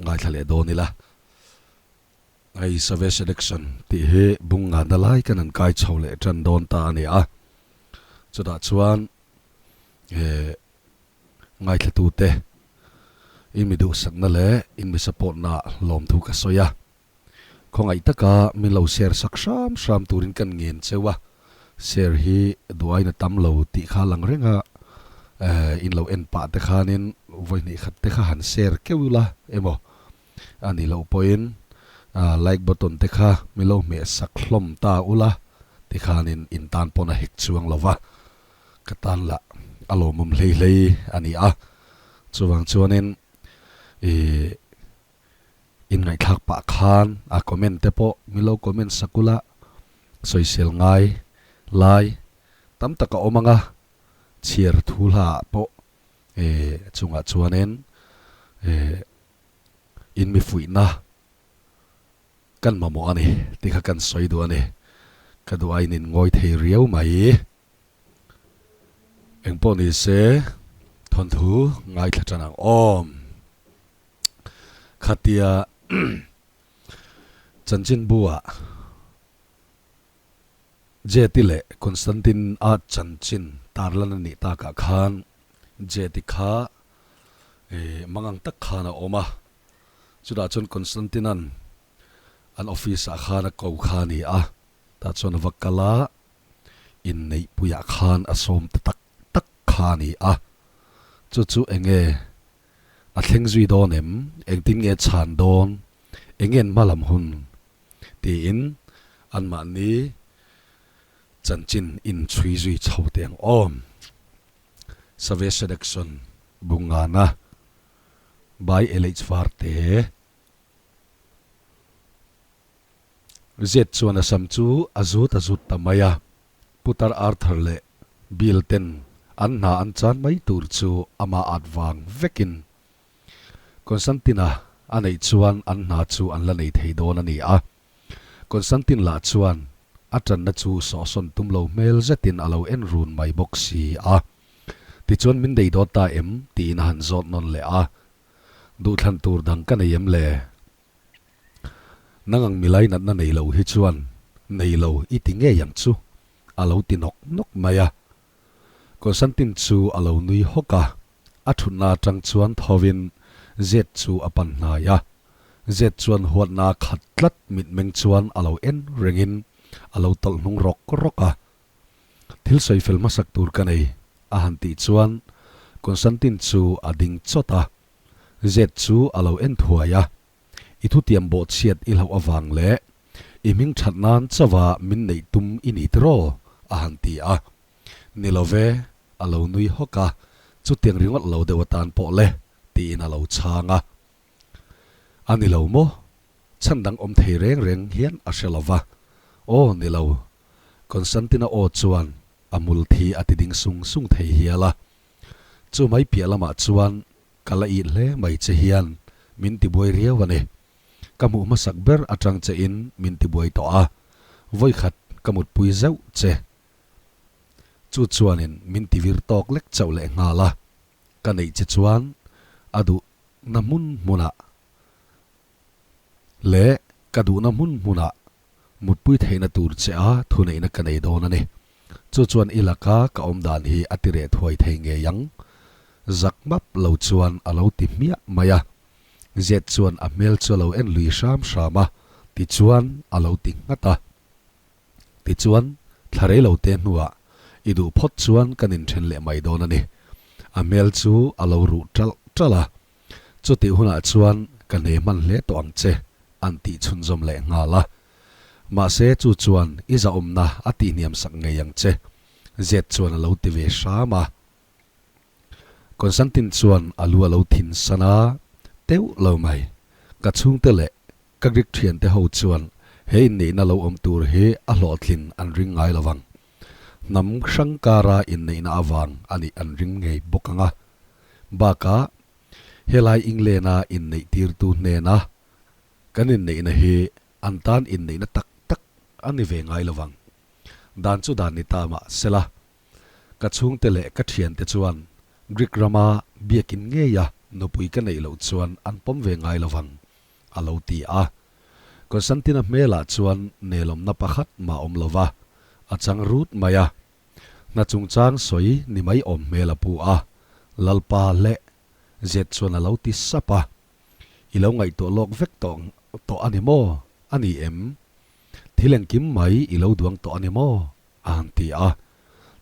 Ngaithla leh dawn ila. Hei Save Selection tih hi bung ngana lai kan han kai chho leh tan dawn ta a ni a. Chutah chuan eh ngaithlatute in mi duhsakna leh in mi support na lawmthu ka sawi a. Khawngaih taka min lo share sak hram hram turin kan ngen cheu a, share hi duaina tam lo tih kha lang reng a, in lo en pah te khanin vawi hnih khat te kha han share keuh ila emaw a nih loh pawhin like button te kha min lo hmeh sak hlawm ta ula tikhanin in tan pawn a hek chuang lo va, ka tan lah a lawmawm hlei hlei a ni a, chuvang chuanin ih. Inngaihthlak pah khan a comment te pawh min lo comment sak ula, sawisel ngai lai tam tak a awm ang a, chhiar thu hla ah pawh eh chungah chuanin eh in mi fuihna kan mamawh a ni tih kha kan sawi duh a ni. Ka duh a in in ngawi thei riau mai. Engpawh ni se thawnthu ngaithla tan ang awm. Khatia chanchinbu-ah Jeti leh Constantine-a chanchin tarlan a nih takah khan Jeti kha mangang tak khan a awm a, chutah chuan Constantine-a'n an office-ah khan a ko kha a ni a, tah chuan a va kal a, inneihpuiah khan a sawm ta tak tak kha a ni a, chu chu eng nge A thleng zui dawn em? Engtin nge chhan dawn? Engen hma lam hun? Tiin anmahni chanchin inchhui zui chho teh ang aw. Save Selection Bungana by LH Varte. Zet chuan a sam chu a zut a zut ta mai a, Putar Arthur leh Bill ten an hna an chan mai tur chu ama at vang vekin Constantine-a a neih chuan an hna chu an la nei thei dawn a ni a. Constantine lah chuan a tanna chu sawhsawn tum lo hmel zetin a lo en run mai bawk si a. Tichuan min nei dawn ta em? tiin a han zawt nawn leh a. Duhthlan tur dang ka nei em le? Nang ang milai natna nei lo hi chuan nei lo i ti ngei ang chu, a lo ti nawk nawk mai a. Constantine chu a lo nui hawk a, a thutna atang chuan thovin Zed chu a pan hnai a. Zed chuan huatna khat tlat mitmeng chuan a lo en rengin a lo tawlh hnung rawk rawk a. Thil sawi fel hmasak tur ka nei, a han tih chuan Constantine chu a ding chawt a. Zet chu a lo en thuai a, I thutiam bawhchhiat i hlauh avang leh i hming that nan chauha min neih tum i ni tiraw? a han ti a. Ni lo ve, a lo nui hawk a, chutiang ringawt lo deuh atan pawh le, tiin a lo chhang a. A ni lo maw? Chhan dang awm thei reng reng hian a hre lo va. Aw, ni lo. Constantina aw chuan a hmul thi a ti ding sung sung thei hial a. Chu mai piah lamah chuan ka la it hle mai che hian min tibuai riau a ni. Ka hmuh hmasak ber atang che in min tibuai tawh a, vawikhat ka mutpui zeuh che. Chu chuanin min tivir tawk lek chauh leh nghal a, ka neih che chuan a duhna hmun hmunah leh ka duhna hmun hmunah mutpui theihna tur che a thuneihna ka nei dawn a ni. Chu chuan i laka ka awm dan hi a ti reh thuai thei ngei ang. Zak map lo chuan a lo ti hmiah mai a. Zet chuan a hmel chu a lo en lui hram hram a, tichuan a lo ti nghat a. Tichuan, thla rei lo te hnuah i duh phawt chuan kan inthen leh mai dawn a ni. A hmel chu a lo ruh ṭalh ṭalh a. Chutih hunah chuan ka hne hman hle tawh ang che, an tih chhunzawm leh nghal a. Mahse chu chuan i zahawmna a tihhniam sak ngei ang che, Zet chuan a lo ti ve hram a. Constantine chuan a lu a lo thin san a, Teuh lo mai, ka chhungte leh ka Greek thiante ho chuan he inneihna lo awm tur hi a hlawhtlin an ring ngai lo vang. Hnam hrang kara inneihna avang a nih an ring ngei bawk ang a. Bakah, helai England-a inneih tirtu hnena kan inneihna hi an tan inneihna tak tak a ni ve ngai lo vang. Dan chu dan ni ta mah sela, ka chhungte leh ka thiante chuan Greek rama biakin ngeia. nupui ka neih loh chuan an pawm ve ngai lo vang, a lo ti a. Constantine-a hmelah chuan nelawmna pakhat mah awm lo va, a chang rut mai a. Hna chungchang sawi ni mai awm hmel a pu a, Lalpa leh Zet chuan a lo ti sap a. I lo ngaihtuah lawk vek tawh tawh a ni maw? A ni em? Thil engkim mai i lo duang tawh a ni maw? A han ti a.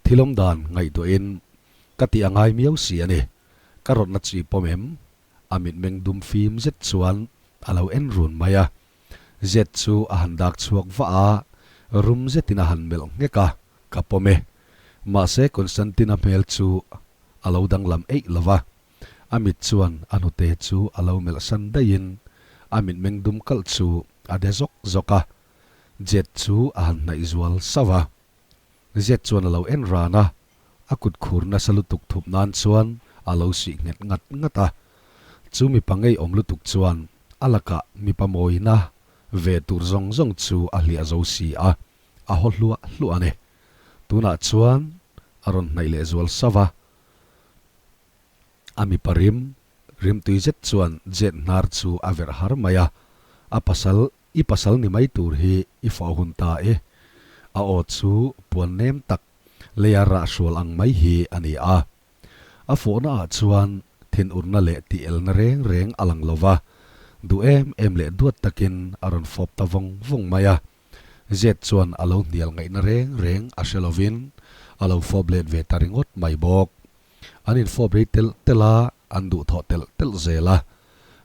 Thil awm dan ngaihtuahin ka tih a ngai miau si a ni. Ka rawtna chi pawm em? A mitmeng dum fim zet chuan a lo en run mai a. Zet chu a han dak chhuak vah a, rum zetin a han melh nghek a, Ka pawm e. Mahse Constantine-a hmel chu a lo danglam eih lo va. A mit chuan a hnute chu a lo melh san daihin a mitmeng dum kalh chu a de zawk zawk a. Jet chu a han hnaih zual sauh a. Jet chuan a lo en ran a, a kut khur nasa lutuk thup nan chuan a lo sih nghet ngat ngat a. Chu mipa ngeiawm lutuk chuan a lakah mipa mawina ve tur zawng zawng chu a hliah zo si a, a haw hluah hluah a ni. Tunah chuan a rawn hnaih leh zual sauh a. A mipa rim, rimtui zet chuan Jet hnar chu a verh har mai a, a pasal I pasal ni mai tur hi i fah hun ta e. A aw chu puan nem tak leia rah hrual ang mai hi a ni a. A fawhna ah chuan thinurna leh tih elna reng reng a lang lo va, duh em em leh duat takin a rawn fawp ta vawng vawng mai a. Zet chuan a lo hnial ngaihna reng reng a hre lovin a lo fawp let ve ta ringawt mai bawk. An infawp rei telh telh a, an duhthawh telh telh zel a.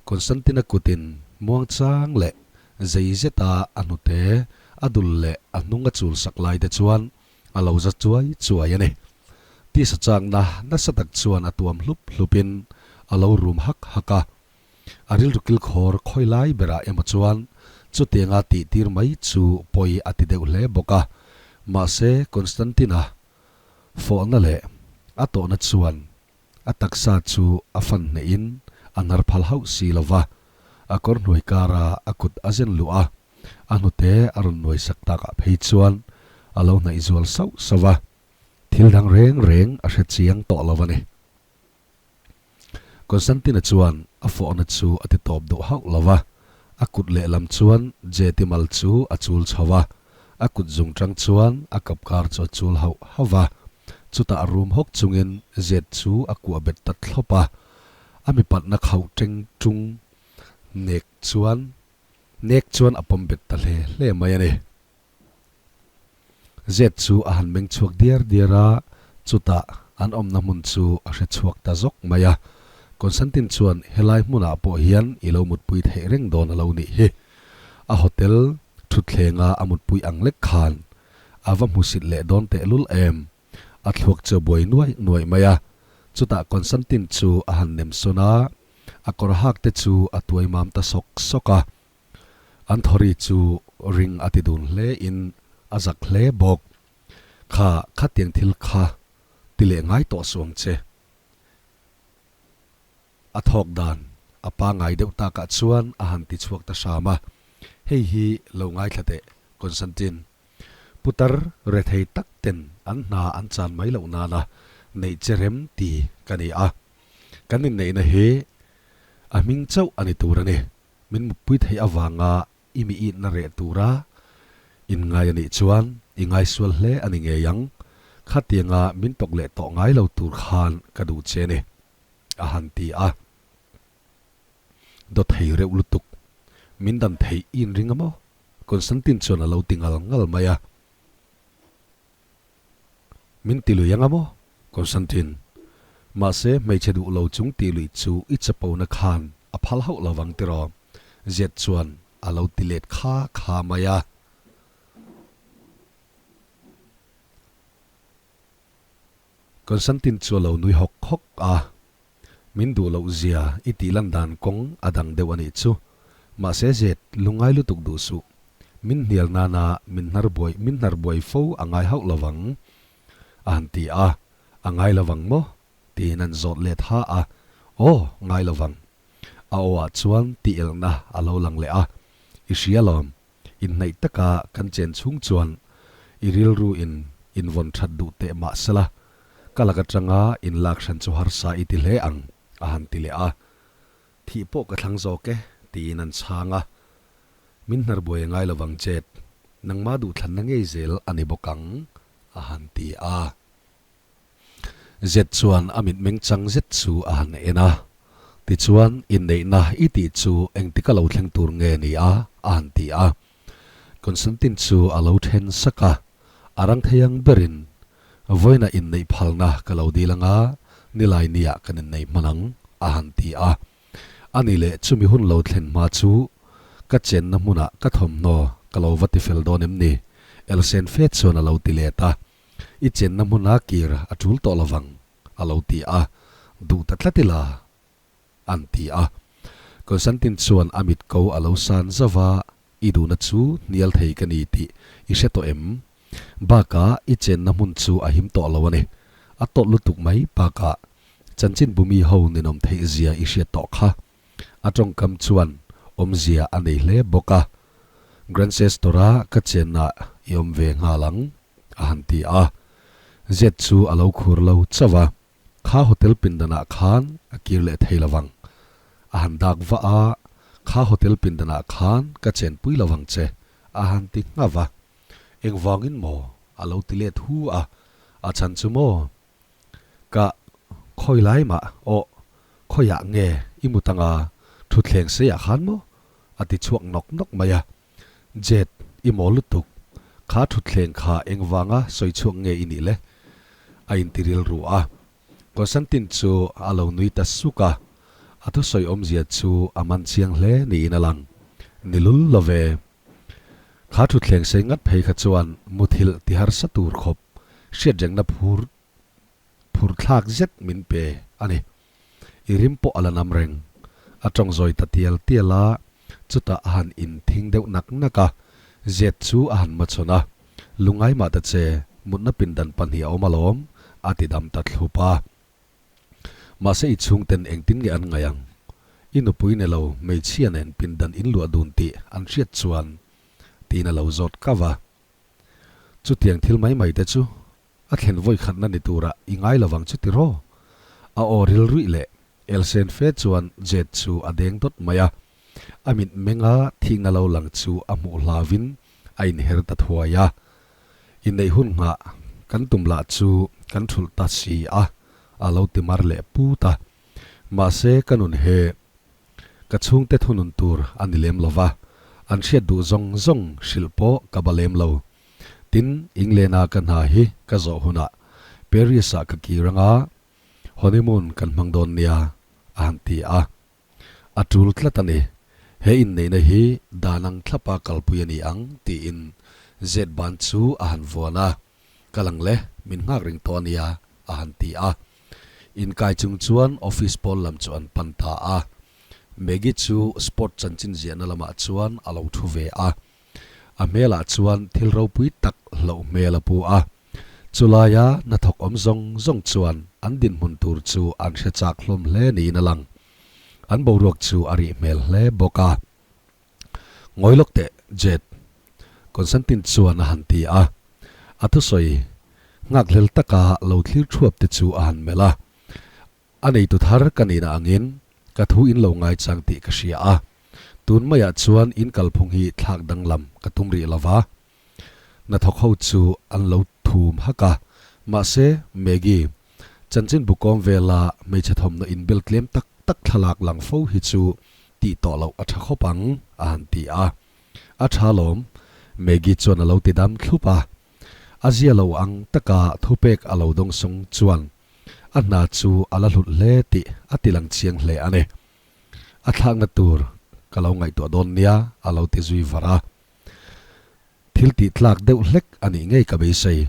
Constantine-a kutin muangchang leh zei zeta a hnute, a dul leh a hnung a chul sak lai te chuan a lo za chuai chuai a ni. Tisa chakna nasa tak chuan a tuam hlup hlupin a lo rum hak hak a. A rilru kilkhawr khawi lai berah emaw chuan chutianga tihtir mai chu pawi a ti deuh hle bawk a. Mahse, Constantine-a Fawhna leh a tawhna chuan a taksa chu a fan hnehin a hnar phal hauh si lo va, a kawr hnuai kara a kut a zen luh a, a hnute a rawn nuai sak takah phei chuan a lo hnaih zual sauh sauh va, thil dang reng reng a hre chiang tawh lo a ni. Constantine-a chuan a fawhna chu a ti tawp duh hauh lo va, a kut lehlam chuan Jeti mal chu a chul chho a, a kut zung tang chuan a kap kar chu a chul hauh hauh va, chutah rum hawk chungin Jet chu a kuah bet ta thlawp a, a mipatna khauh teng tung nek chuan nek chuan a pawm bet ta hle hle mai a ni. Zet chu a han meng chhuak diar diar a, chutah an awmna hmun chu a hre chhuak ta zawk mai a. Constantine chuan helai hmunah pawh hian i lo mutpui theih reng dawn a lo nih hi. A hotel thutthleng a a mutpui ang lek khan a va hmusit leh dawn tehlul em? A thluak chu a buai nuaih nuaih mai a. Chutah Constantine chu a han nem sawn a, a kawr hak te chu a tuai mam ta sawk sawk a. An thawri chu ring a ti dun hle in a zak hle bawk. Kha khatiang thil kha ti leh ngai tawh suh ang che. A thawk dan a pangai deuh takah chuan a han ti chhuak ta hram a, Hei hi lo ngaithla teh Constantine. Putar rethei tak ten an hna an chan mai loh nana neih che rem ti ka ni a. Kan inneihna hi a hming chauh a ni tur a ni. Min mutpui theih avanga i mi itna reh tura in ngai a nih chuan i ngaisual hle a ni ngei ang. Khatianga min tawk leh tawh ngai lo tur khan ka duh che ni, a han ti a. Dawt thei reuh lutuk. Min dan theih i inring a maw? Constantine chuan a lo ti ngal ngal mai a. Min ti lui anga maw? Constantine. Mahse, hmeichhe duh lo chung tih luih chu i chapona khan a phal hauh lo vang tiraw? Zet chuan a lo ti let kha kha mai a. Constantine chu a lo nui hawk hawk a. Min duh loh zia i tih lan dan kawng a dang deuh a nih chu. Mahse zet, lungngai lutuk duh suh. Min hnial nana min hnar buai min hnar buai fo a ngai hauh lo vang. A han ti a, A ngai lo vang maw? tiin an zawt let ha a. Aw, ngai lo vang. A aw ah chuan tih elna a lo lang leh a. I hria lawm, inhnaih taka kan chen chhung chuan i rilru in invawn that duh teh mah sela, ka lak atanga inlak hran chu harsa i ti hle ang, a han ti leh a. Thih pawh ka thlang zawk e, tiin an chhang a. Min hnar buai a ngai lovang Jet, nangmah duhthlanna ngei zel a ni bawk ang, a han ti a. Jet chuan a mitmeng chang zet chu a han en a. Tichuan, inneihna i tih chu engtika lo thleng tur nge ni a? a han ti a. Constantine chu a lo then sak a, a rang thei ang berin, Vawiina inneih phalna ka lo dil anga, nilai niah kan innei hman ang, a han ti a. Ani leh chumi hun lo thlen hma chu ka chenna hmunah ka thawmhnaw ka lo va tifel dawn em ni? Elsen fe chuan a lo ti let a. I chenna hmuna kir a tul tawh lovang, a lo ti a. Duh ta tlat ila, an ti a. Constantine chuan a mit ko a lo san zauh a, I duhna chu hnial thei ka ni tih i hre tawh em? Bakah i chenna hmun chu a him tawh lo a ni. A tawlh lutuk mai bakah chanchin bumi ho ninawm theih zia i hriat tawh kha. A tawngkam chuan awmzia a nei hle bawk a. Grandcestor-a ka chenna i awm ve nghal ang, a han ti a. Zet chu a lo khur lo chauh a. Kha hotel pindanah khan a kir leh thei lovang. A han dak vah a, Kha hotel pindanah khan ka chenpui lovang che, a han ti nghauh a. Engvangin maw? a lo ti let hu a. A chhan chu maw? Ka khawi lai mah aw, khawiah nge i mut anga thutthleng seiah khan maw? a ti chhuak nawk nawk mai a. Jet, i maw lutuk. Kha thutthleng kha engvanga sawi chhuak nge i nih le? A inti rilru a. Constantine chu a lo nui ta suk a, a thusawi awmzia chu a man chiang hle niin a lang. Ni lul lo ve. Kha thutthleng sei ngat phei kha chuan muthilh ti harsa tur khawp hriatrengna phur phur thlak zet min pe a ni. I rim pawh a la nam reng. A tawng zawi ta tial tial a, chutah a han inthing deuh nak nak a, Zet chu a han hmachhawn a, Lungai mah ta che, mutna pindan pahnih a awm alawm, a ti dam ta thlup a. Mahse i chhungten engtin nge an ngaih ang? I nupui ni lo, hmeichhia nen pindan in luah dun tih an hriat chuan, tiin a lo zawt kau a. Chutiang thil mai mai te chu A thlen vawi khatna ni turah i ngai lovang chu tiraw? A aw ril ruih leh elsen fe chuan Jet chu a deng dawt mai a. A mit menga thihna lo lang chu a hmuh hlauvin a inher ta thuai a. Inneih hun nghah kan tum lah chu kan thulh ta si a, a lo ti mar leh put a. Mahse ka nun he ka chhungte thunun tur a ni lem lova, an hriat duh zawng zawng hrilh pawh ka ba lem lo. Tin, England-a ka hna hi ka zawh hunah Paris-ah ka kir anga honeymoon kan hmang dawn nia, a han ti a. A tul tlat a ni. He inneihna hi dan ang thlapa kalpui a ni ang, tiin Zet ban chu a han vuan a. Kal ang le, min nghak ring tawh a nia, a han ti a. Inkai chung chuan office pawl lam chu an pan ta a. Maggie chu sport chanchin ziahna lamah chuan a lo thu ve a. A hmelah chuan thil ropui tak hloh hmel a pu a. Chulaia hnathawk awm zawng zawng chuan an dinhmun tur chu an hre chak hlawm hle niin a lang. An boruak chu a rih hmel hle bawk a. Ngawi lawk teh, Jet. Constantine chuan a han ti a. A thusawi nghakhlel taka lo thlir thuap te chu a han melh a. A neitu thar ka nihna angin ka thu in lo ngaichang tih ka hria a, tun maiah chuan in kalphung hi thlak danglam ka tum rih lova. Hnathawk ho chu an lo thum hak a, mahse Maggie, chanchinbu kawm vela hmeichhe thawmhnaw inbel tlem tak tak thlalak lang fo hi chu tih tawh loh a tha khawp ang, a han ti a. A tha lawm, Maggie chuan a lo ti dam thlup a. A zia lo ang taka thupek a lo dawng sung chuan A hna chu a la hlut hle tih a ti lang chiang hle a ni. A thlakna tur ka lo ngaihtuah dawn nia a lo ti zui var a. Thil tih tlak deuh hlek a nih ngei ka beisei.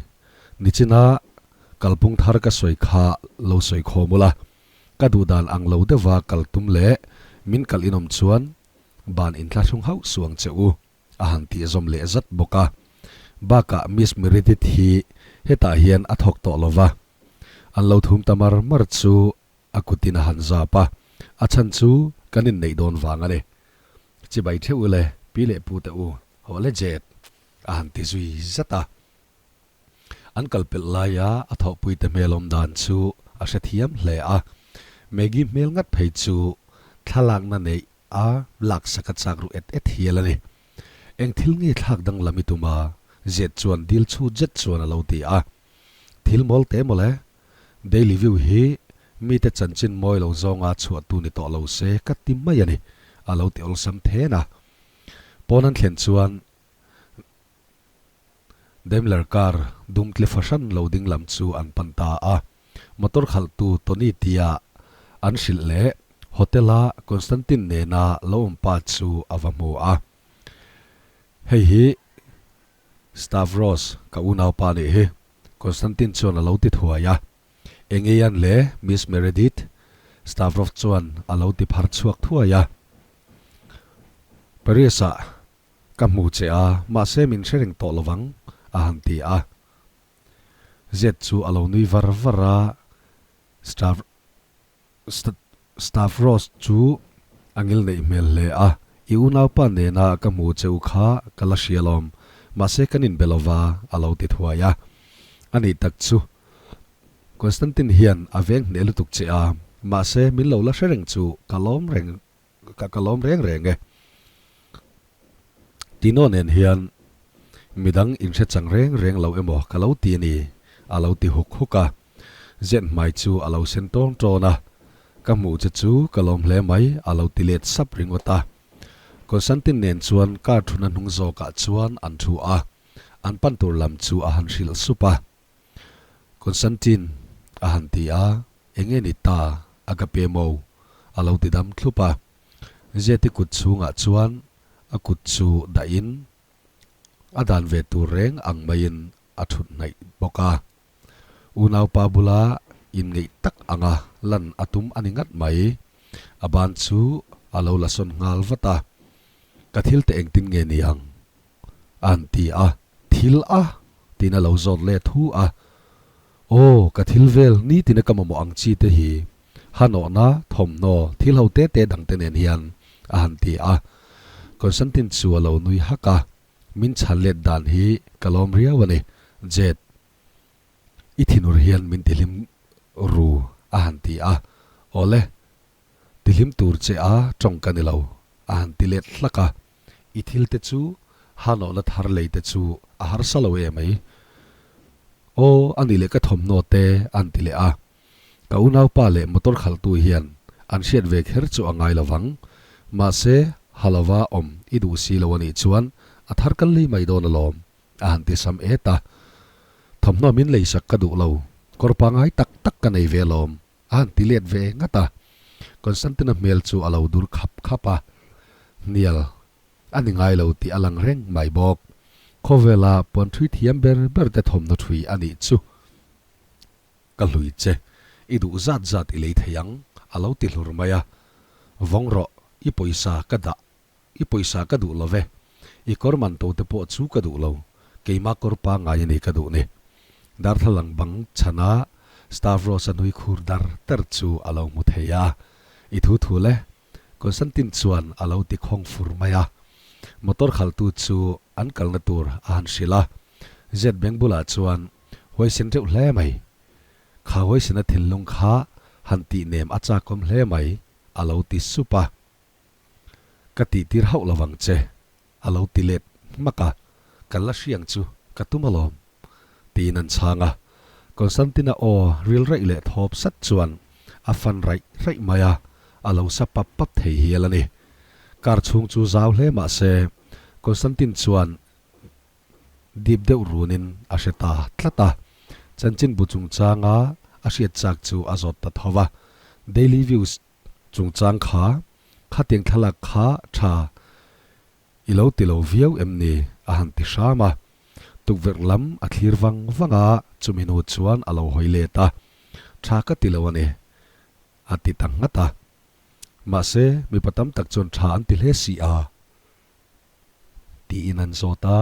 Nichina kalpung thar ka sawi kha lo sawi khawm ula, ka duhdan ang lo deuha kal tum leh min kalh inawm chuan ban inthlahrung hauh suang che u. a han tih zawm leh zat bawk a. Bakah Miss Meredith hi hetah hian a thawk tawh lo va, an lo thum ta mar mar chu a kutin a han zap a, a chhan chu kan inneih dawn vang a ni. Chibai theuh ule, pi leh pu te u, haw le jet, a han ti zui zat a. An kal pelh laia a thawhpuite hmel awm dan chu a hrethiam hle a, Maggie hmel ngat phei chu Thlalakna neih a laksak a chak ru et et hial a ni. Eng thil nge thlak danglam i tum a? Zet chuan dil chhut zet chuan a lo ti a. Thil mawl teh mawle. Daily View hi mite chanchin mawi lo zawnga chhuahtu ni tawh lo se ka ti mai a ni, a lo ti awlsam then a. Pawn an thlen chuan Daimler car dum tle fahran lo ding lam chu an pan ta a. Motor khalhtu Tony tia an hrilh leh Hotel-a Constantine nena lo awm pa chu a va hmu a. Hei hi Stavros, ka unaupa nih hi, Constantine chuan a lo ti thuai a. Engeian le, Miss Meredith? Stavros chuan a lo ti phar chhuak thuai a. Paris-ah Ka hmu che a, mahse min hre reng tawh lovang, a han ti a. Zet chu a lo nui var var a, Stav Stavros chu a ngil neih hmel hle a, I unaupa nena ka hmu che u kha ka la hria lawm, mahse kan inbe lova, a lo ti thuai a. A nih tak chu, Constantine hian a veng hneh lutuk che a, mahse min lo la hre reng chu ka lawm reng Ka ka lawm reng reng e. Tino nen hian midang inhre chang reng reng lo emaw ka lo ti a ni, a lo ti huk huk a. Zen hmai chu a lo sen tawn tawn a. Ka hmuh che chu ka lawm hle mai, a lo ti let sap ringawt a. Constantine nen chuan car thuna hnung zawkah chuan an thu a, an pan tur lam chu a han hrilh sup a. Constantine a han ti a, Enge ni ta a ka pe maw? a lo ti dam thlup a. Zeti kut chhungah chuan a kut chu dahin a dan ve tur reng ang maiin a thut hnaih bawk a. Unaupa bula inngeih tak anga lan a tum a ni ngat mai. A ban chu a lo la sawn nghal vat a. Ka thil te engtin nge ni ang? A han ti a, Thil a? tiin a lo zawt let hu a. Aw, ka thil vel nitin a ka mamawh ang chi te hi hanawhna, thawmhnaw, thil ho te te dang te nen hian a han ti a. Constantine chu a lo nui hak a, Min chhan let dan hi ka lawm riau a ni, Jade. I thinur hian min tihlim ru a han ti a. Awle, tihlim tur che a tawng ka ni lo a han ti let hlak a. I thil te chu hanawhna thar lei te chu a harsa lo em ai? Aw, a nih leh ka thawmhnaw te an ti leh a. Ka unaupa leh motor khalhtu hian an hriat ve kher chu a ngai lovang. Mahse, ha lova awm i duh si lo a nih chuan a thar kal lei mai dawn alawm, a han ti sam et a. Thawmhnaw min leisak ka duh lo, kawr pangai tak tak ka nei ve alawm, A han ti let ve ngat a, Constantina hmel chu a lo dur khap khap a, hnial a ni ngai lo tih a lang reng mai bawk. Khawvela puan thui thiam ber ber te thawmhnaw thui a nih chu ka hlui che, i duh zat zat i lei thei ang, a lo ti hlur mai a. Vawng rawh, i pawisa ka dah, i pawisa ka duh lo ve, i kawr man to te pawh chu ka duh lo, keima kawr pangngai a ni ka duh ni. Darthlalang bang chhana Stavros-a nui khur dar dar chu a lo hmu thei a, I thu thu le, Constantine chuan a lo ti khawng fur mai a. Motor khalhtu chu an kalna tur a han hrilh a, Jet beng bulah chuan huaisen reuh hle mai. Kha huaisena thinlung kha han tih nem a chakawm hle mai, a lo ti sup a. Ka tihtir hauh lo vang che, a lo ti let hmak a, Kan la hriang chu ka tum alawm, tiin an chhang a. Constantina aw ril raih leh thawp sat chuan a fan raih raih mai a, a lo sa pap pap thei hial a ni. Car chhung chu zau hle mah se, Constantine chuan dip deuh runin a hre ta tlat a. Chanchinbu chungchanga a hriat chak chu a zawt ta tho va, Daily Views Chungchang kha, khatiang thlalak kha tha i lo ti lo viau em ni? a han ti hram a. Tukverh lam a thlir vang vang a, chumi hnu chuan a lo hawi let a. Tha ka ti lo a ni, a ti ta nghat a. Mahse, mipa tam tak chuan tha an ti hle si a, tiin an zawt a.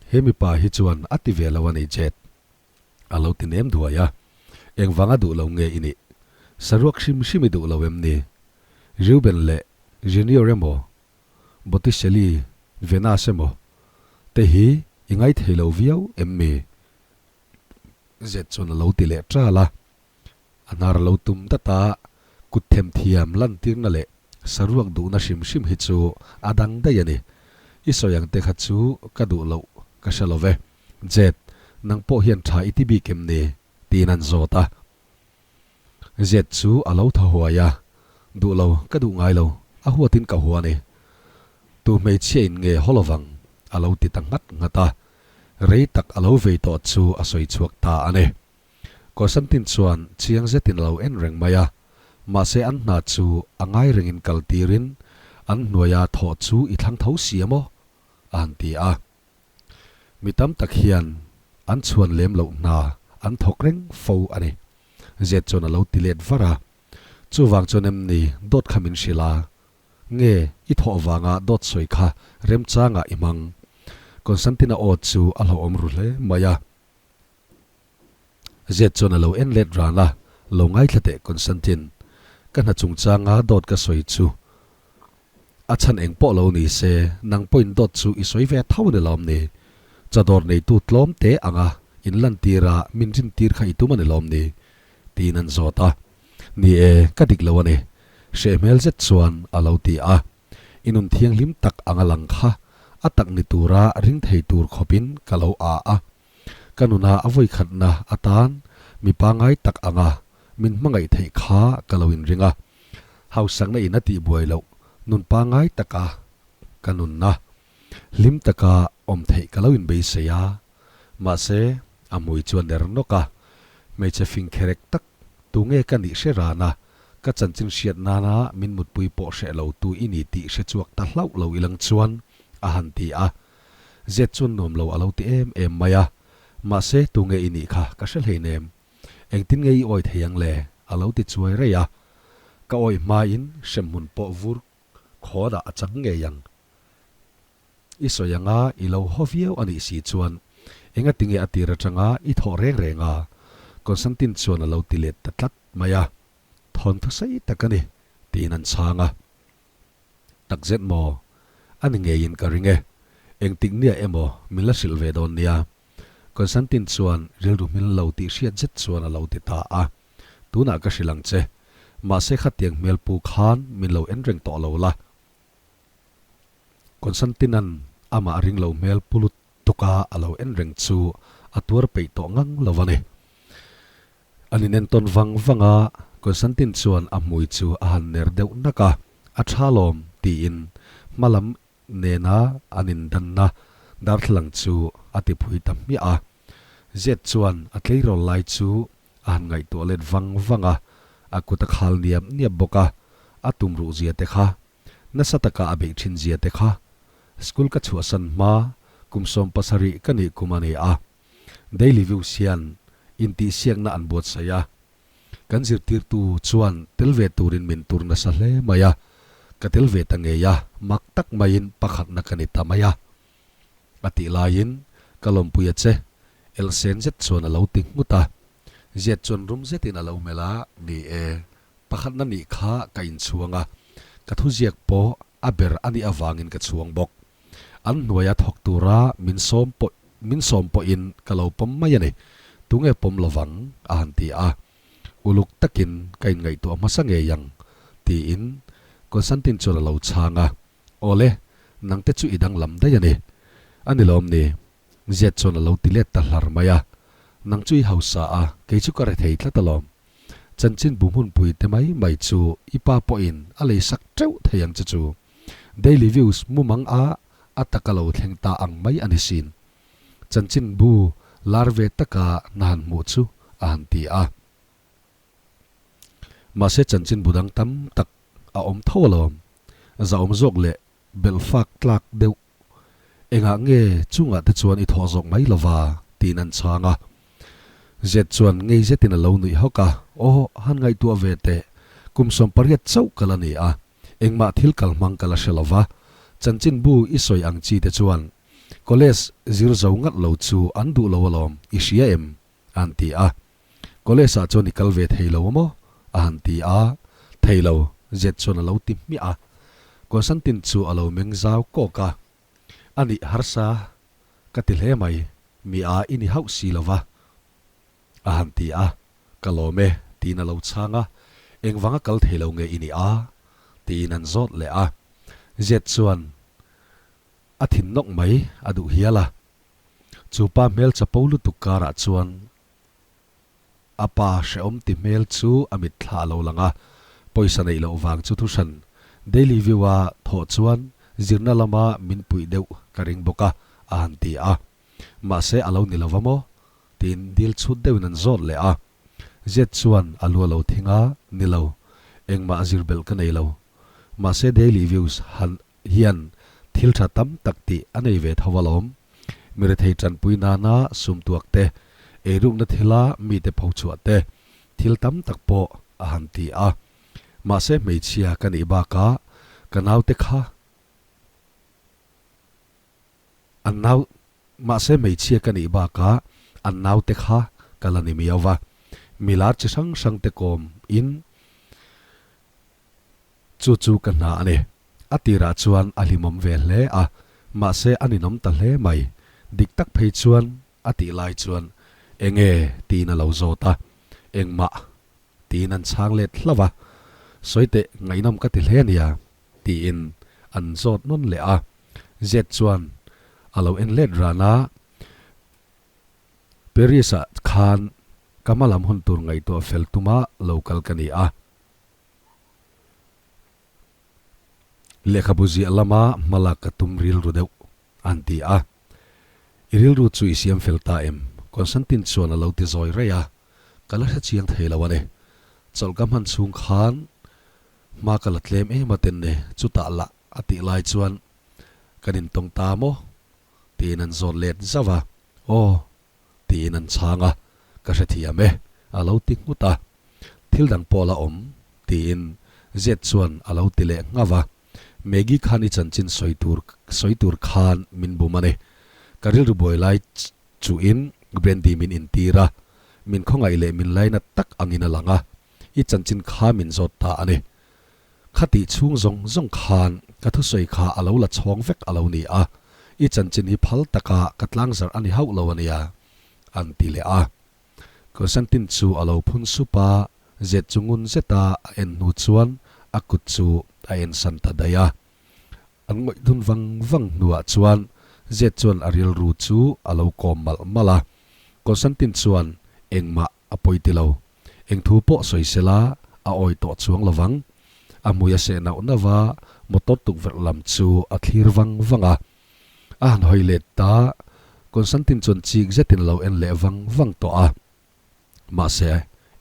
He mipa hi chuan a ti ve lo a ni, Jet. A lo ti nem duai a. Engvanga duh lo nge i nih? Saruak hrim hrim i duh lo em ni? Reuben leh Junior emaw, Botticelli, Venus emaw te hi i ngaithei lo viau em mi? Zet chuan a lo ti leh ṭal a. A hnar a lo tum dat a. Kut themthiam lantirna leh saruak duhna hrim hrim hi chu a dang daih a ni. I sawi ang te kha chu ka duh loh ka hre lo ve. Jet, nang pawh hian tha i ti bik em ni? tiin an zawt a. Jet chu a lo thaw huai a, Duh lo, ka duh ngai lo, a huatin ka hua a ni. Tu hmeichhia in nge haw lovang? a lo ti ta nghat nghat a. Rei tak a lo vei tawh chu a sawi chhuak ta a ni. Constantine chuan chiang zetin a lo en reng mai a, mahse an hna chu a ngai rengin kal tirin an hnuaia thawh chu i thlang tho si a maw? a han ti a. Mi tam tak hian an chhuan lem loh hna an thawk reng fo a ni. Zet chuan a lo ti let var a. Chuvang chuan em ni dawt kha min hrilh a? Nge i thawh vanga dawt sawi kha remchangah i hmang? Constantine-a aw chu a hlauhawm ru hle mai a. Zet chuan a lo en let ran a, Lo ngaithla teh Constantine, ka hna chungchanga dawt ka sawi chu a chhan eng pawh lo ni se, nang pawhin dawt chu i sawi ve tho a ni lawm ni? Chadawr neitu tlawm te anga in lantir a min rintir kha i tum a ni lawm ni? tiin an zawt a. Ni e, ka dik lo a ni, hreh hmel zet chuan a lo ti a. I nun thianghlim tak anga lang kha a tak ni tura ring thei tur khawpin ka lo a a. Ka nuna a vawikhatna atan mi pangai tak anga min hmangaih theih kha ka lo inring a. Hausakna in a tihbuai loh nun pangai taka ka nunna hlim taka awm theih ka lo inbeisei a. Mahse, a hmui chuan ner nawk a, hmeichhe fing kherek tak tunge ka nih hre ran a, ka chanchin hriat nana min mutpui pawh hreh lo tu i ni tih hre chhuak ta hlauh lo ilang chuan a han ti a. Zet chuan nuam lo a lo ti em em mai a, mahse tunge i nih kha ka hre hleinem. Engtin nge i awi thei ang le? a lo ti chuai rei a. Ka awi hmain hremhmun pawh vur khawnah a chang ngei ang. I sawi anga i lo haw viau a nih si chuan engatinge a tir atanga i thawh reng reng a? Constantine chuan a lo ti let ta tlat mai a. Thawnthu sei tak a ni, tiin an chhang a. Takzet maw? A ni ngeiin ka ring e. Engtik nia emaw min la hrilh ve dawn nia. Constantine chuan rilru hmil lo tih hriat zet chuan a lo ti ta a. Tunah ka hrilh ang che. Mahse khatiang hmel pu khan min lo en reng tawh lo la. Constantine-a'n amah ring lo hmel pu lut tuka a lo en reng chu a tuar peih tawh ngang lo a ni. An inentawn vang vang a, Constantine chuan a hmui chu a han ner deuh nak a, A tha lawm, tiin hma lam nena an indanna darthlalang chu a ti phui ta hmiah a. Zet chuan a tleirawl lai chu a han ngaihtuah let vang vang a, a kut a khal niap niap bawk a, a tumruh zia te kha, nasa taka a beih thin zia te kha. School ka chhuahsan hma kum 70 ka nih kum a ni a. Daily Views hian intihsiakna an buatsaih a, kan zirtirtu chuan tel ve turin min tur nasa hle mai a, ka tel ve ta ngei a, mak tak maiin pakhatna ka ni ta mai a. A tih laiin ka lawmpui a che, elsen zet chuan a lo ti nghut a, Ziat chuan rum zetin a lo melh a, Ni e, pakhatna nih kha ka inchhuang a, ka thuziak pawh a ber a nih avangin ka chhuang bawk. An hnuaia thawk tura min sawm pawh min sawm pawhin ka lo pawm mai a ni. Tunge pawm lovang? a han ti a. Uluk takin ka inngaihtuah hmasa ngei ang, tiin Constantine chuan a lo chhang a. Awle, nangte chu i danglam daih a ni. A ni lawm ni? Ziat chuan a lo ti let ta hlar mai a. Nang chu i hausa a, kei chu ka rethei tlat alawm. Chanchinbu hmunpui te mai mai chu i pa pawhin a lei sak teuh thei ang che chu. Daily Views mumang a a taka lo thleng ta ang mai a ni sin. Chanchinbu lar ve taka hna han hmuh chu a han ti a. Mahse chanchinbu dang tam tak a awm tho alawm. Zahawm zawk leh belhfak tlak deuh engah nge chungah te chuan i thawh zawk mai lova tiin an chhang a. Zet chuan ngei zetin a lo nuih hawk a, Aw han ngaihtuah ve teh, kum 18 chauh ka la ni a. Engmah thil kal hmang ka la hre lo va, chanchinbu i sawi ang chi te chuan College zir zo ngat lo chu an duh lo alawm, i hria em? a han ti a. College ah chuan i kal ve thei lo maw? a han ti a. Thei lo, Zet chuan a lo ti hmiah a. Constantine chu a lo meng zau kawk a. A nih harsa ka ti hle mai, mi a i ni hauh si lo va. A han ti a, Ka lawm e, tiin a lo chhang a. Engvanga kal thei lo nge i nih a? tiin an zawt leh a. Zet chuan a thin nawk mai a duh hial a. Chu pa hmel chapo lutuk karah chuan a pa hrehawm ti hmel chu a mitthla a lo lang a, pawisa neih loh vang chu thuhran Daily View-a thawh chuan zirna lama min puih deuh ka ring bawk a, a han ti a. Mahse a lo ni lo va maw? Tiin dil chhut deuhin an zawt leh a. Zet chuan a lu a lo thing a, Ni lo, engmah zir belh ka nei lo. Mahse Daily Views han hian thil tha tam tak tih a nei ve tho alawm. Mi rethei tanpui nana sum tuak te, eirukna thila mite pho chhuah te, thil tam tak pawh a han ti a. Mahse hmeichhia ka nih bakah ka naute kha an nau mahse hmeichhia ka nih bakah an naute kha ka la ni miau va. Milar chi hrang hrang te kawm in Chu chu ka hna a ni. A tirah chuan a hlimawm ve hle a, mahse a ninawm ta hle mai. Dik tak phei chuan a tih lai chuan Enge? tiin a lo zawt a. Engmah? tiin an chhang let hlauh a. Sawi teh ngaihnawm ka ti hle ania tiin an zawt nawn leh a. Zet chuan a lo en let ran a. Paris-ah khan ka hma lam hun tur ngaihtuah fel tuma lo kal ka ni a. Lehkhabu ziah lama hmalak ka tum rilru deuh, an ti a. I rilru chu i siam fel ta em? Constantine chuan a lo ti zawi raih a, Ka la hre chiang thei lo a ni. Chawlh ka hman chhung khan hma ka la tlem em a ten ne, chutah lah a tih lai chuan kan intawng ta maw? tiin an zawt let zauh a. Aw. Tiin an chhang a, Ka hrethiam e, a lo ti nghut a. Thil dang pawh la awm, tiin Zet chuan a lo ti leh nghauh a. Maggie khan i chanchin sawi tur sawi tur khan min bum a ni. Ka rilru buai lai chuhin Brandy min intir a, min khawngaih leh min lainat tak angin a lang a, i chanchin kha min zawt ta a ni. Khatih chhung zawng zawng khan ka thusawi kha a lo la chhawng vek a lo ni a, i chanchin hi phal taka ka tlangzarh a ni hauh lo a nia, an ti leh a. Constantine chu a lo phun sup a, zet chu ngun zeta a en hnu chuan a kut chu a en san ta daih a. An ngawih dun vang vang hnuah chuan zet chuan a rilru chu a lo kawm malh malh a. Constantine chuan engmah a pawi ti lo. Eng thu pawh sawi sela a awi tawh chuang lo vang. A hmui a seh nauh nauh a, motor tukverh lam chu a thlir vang vang a. A han hawi let ta, Constantine chuan chik zetin a lo en leh vang vang tawh a. Mahse,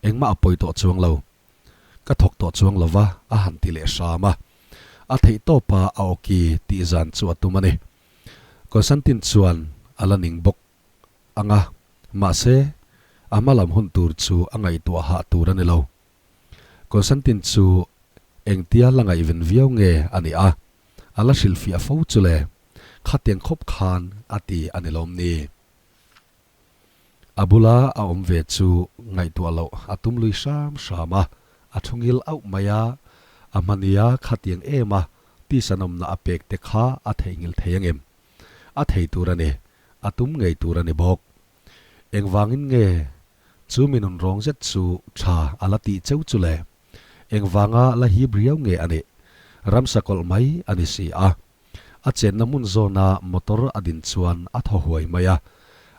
engmah a pawi tawh chuang lo. Ka thawk tawh chuang lo va, a han ti leh hram a. A theih tawpa a awki tih zan chu a tum a ni. Constantine chuan a la ning bawk ang a, mahse, a hma lam hun tur chu a ngaihtuah hah tur a ni lo. Constantine chu engtia la ngaihven viau nge a nih a, a la hrilhfiah fo chu le, khatiang khawp khan a ti a ni lawm ni? A bula a awm ve chu ngaihtuah loh a tum lui hram hram a, a thu ngil auh mai a, a hmania khatiang em a tisanawmna a pek te kha a theihnghilh thei angem? A thei tur a ni, a tum ngei tur a ni bawk. Engvangin nge chu mi nun rawng zet chu tha a la tih cheu chu le? Engvanga la hip riau nge a nih? Ramsa kawlh mai a ni si a. A chenna hmun zawna motor a din chuan a thaw huai mai a.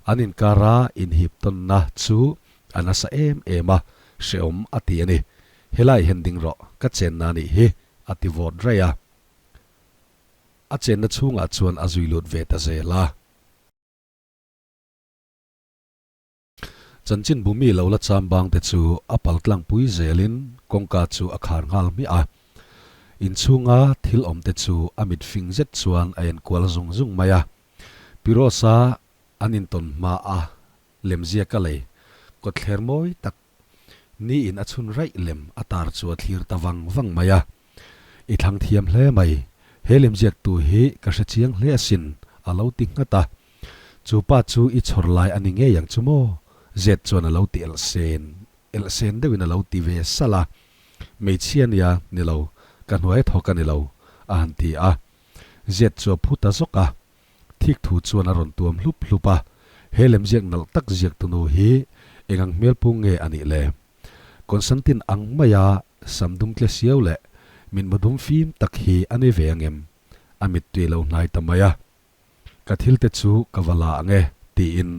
An inkara inhip tawnna chu a nasa em em a, hrehawm a ti a ni. Helai hian ding rawh, ka chenna a nih hi, a ti vawt raih a. A chenna chhungah chuan a zui lut ve ta zel a. Chanchin bumi lo la cham bang te chu a pal tlang pui zelin kawngka chu a khar nghal hmiah a. Inchhunga thil awm te chu a mit fing zet chuan a enkual zung zung mai a. Pirosa an intawn hma a lemziak a lei kawtthler mawi tak niin a chhun raih lem a tar chu a thlir ta vang vang mai a. I thlang thiam hle mai, he lemziaktu hi ka hre chiang hle asin, a lo ti nghat a. Chu pa chu i chhawr lai a ni ngei ang chu maw? Zet chuan a lo ti elh sen elh sen deuhin a lo ti ve salh a. Hmeichhia nia, ni lo, ka hnuai thawk a ni lo, a han ti a. Zet chu a phu ta zawk a. Thik thu chuan a rawn tuam hlup hlup a. He lemziak nalh tak ziaktunu hi eng ang hmelpung nge a nih le? Constantine ang maia. sam dum tle siau leh mitmu dum fim tak hi a ni ve angem? A mittui lo hnai ta mai a. Ka thil te chu ka va la ang e, tiin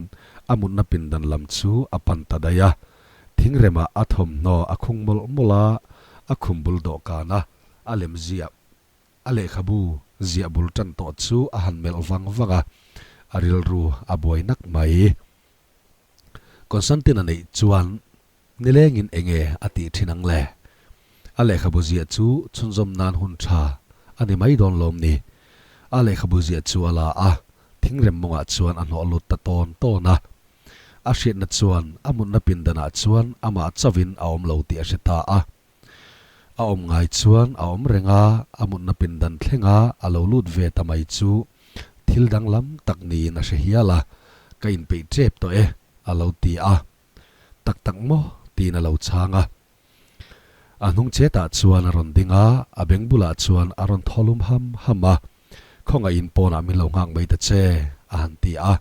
a mutna pindan lam chu a pan ta daih a. Thingremah a thawmhnaw a khung mawlh mawlh a, a khum bul dawhkan a, a lem ziah a lehkhabu ziah bul tan tawh chu a han melh vang vang a, a rilru a buai nak mai. Constantine-a neih chuan nilengin enge a tih thin ang le? A lehkhabu ziah chu chhunzawm nan hun tha a ni mai dawn lawm ni? A lehkhabu ziah chu a la a, thingrem mawngah chuan a hnawh lut ta tawn tawn a. A hriatna chuan a mutna pindanah chuan amah chauhin a awm lo tih a hre ta a. A awm ngai chuan a awm reng a, a mutna pindan thlenga a lo lut ve ta mai chu thil danglam tak niin a hre hial a, Ka inpeih tep tawh e, a lo ti a. Tak tak maw? tiin a lo chhang a. A hnung chetah chuan a rawn ding a, a beng bulah chuan a rawn thaw lum ham ham a, Khawngaihin pawnah min lo nghak mai ta che, a han ti a.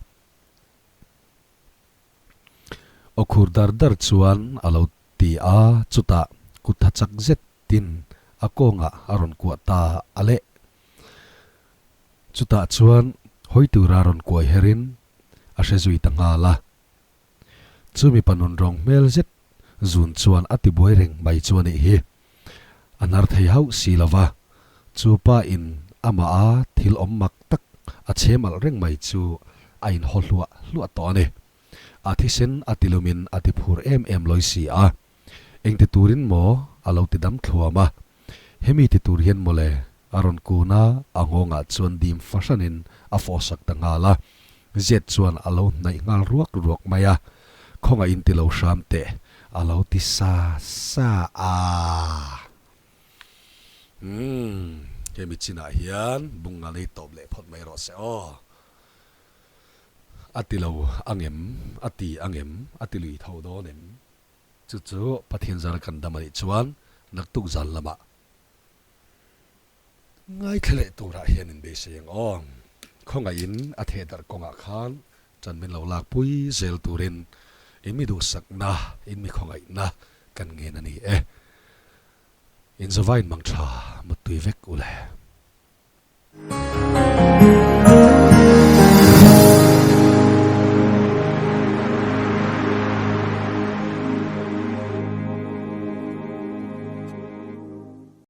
Aw khur dar dar chuan a lo ti a, chutah kut tha chak zetin a kawngah a rawn kuah ta a leh. Chutah chuan hawi tura rawn kuai herin a hre zui ta nghal a. Chu mipa nun rawng hmel zet zun chuan a tibuai reng mai chu a nih hi. A hnar thei hauh si lo va, chu pa in amah a thil awm mak tak a chhem alh reng mai chu a inhaw hluah hluah tawh a ni. A thisen a ti lumin a ti phur em em lawi si a. Engti turin maw a lo ti dam thluam a. Hemi ti tur hian mawle a rawn kun a, a nghawngah chuan dim fahranin a fawhsak ta nghal a. Zet chuan a lo hnaih nghal ruak ruak mai a, Khawngaihin ti lo hram teh a lo ti sa sa a. Umm, hemi chinah hian bunga nei tawp leh phawt mai rawh se aw. A ti lo angem, a ti angem, a ti lui tho dawn em? Chu chu Pathian zara kan dam a nih chuan naktuk zan lamah ngaithla leh turah hian in beisei ang aw. Khawngaihin a thehdarh kawngah khan ṭan min lo lakpui zel turin in mi duhsakna, in mi khawngaihna kan ngen a ni e. Inzawvain mang ṭha muttui vek u le.